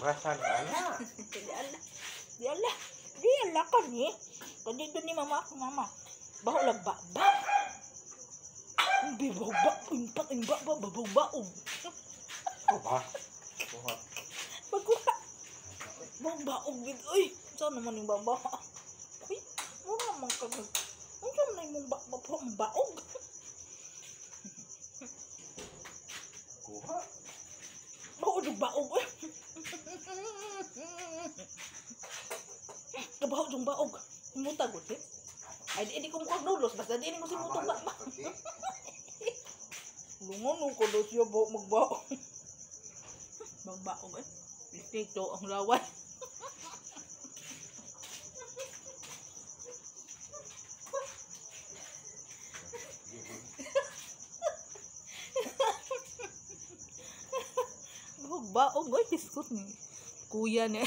Brasan ana. Di ala. Di ala. Di ala ka ni. Kadi doon ni mama ako, mama. Baho lang ba ba. Hindi ba ba impak imba ba ba ba baog. Ako ba? Kuha. Pagkuha. Baho baog gid oy. Saan naman yung baba? Uy, mura man ka. Unsa man imong ba ba ba baog? Kuha. Baho jud baog oy. Kabaho jung baog. Himuta gud eh. Ay di, di ko mukhang dulos basta di ko simutong ba. Lungon ko do siya ba magbaog. Magbaog eh. Dito ang laway. Baog, oy, biskot ni kuya ni.